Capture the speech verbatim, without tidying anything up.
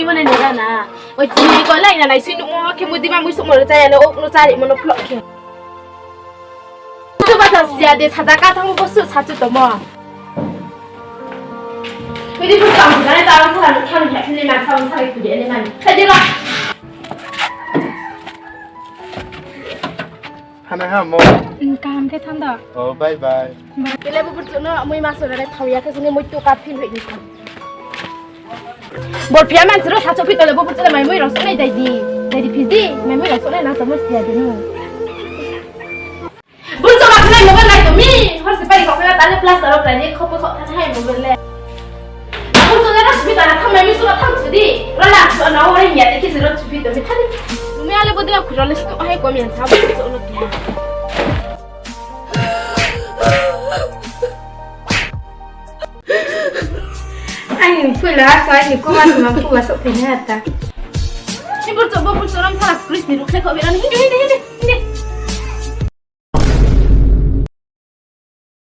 Mane nira na. Oi, tini ko lai na nai sui numo khe mudi ma mui sukmo ro chaya no, ok no chari mo no plok khe. Chuba sa sia de, saja ka thang bo su sa chu tomo. Oi di, bu chang sa na ta sa na thang ya phili ma sa sa ku de le man. Sa de la. Hana ha mo. Kaham khe thang da. Oh, bye bye. Kele bo burchu no mui ma sora le thau ya khe sini mui tu ka phil hoi ni. Bor phiya man siro sa chophi tole bo burchu le mai mui rok sonai dai di. Dai di phis di, mai mui rok sonai na tomo sia de no. Burchu ma khna mobile nai to mi. Hor se pai kok na tale plaster rok lai ni khop khop tha hai mobile le. Burchu le rok subi tana thamai mi sura tham sudi. Rala su na ore ya de kisi rok subi to mi thani. Mi ale bo de khuro le sto hai ko mi an sa burchu lo ki. Ani phuila sa ni ko ma ma phuwa so phe na ta. Ni burchu bo burchu ram sa Chris ni rukhle ko bi ran hi hi hi.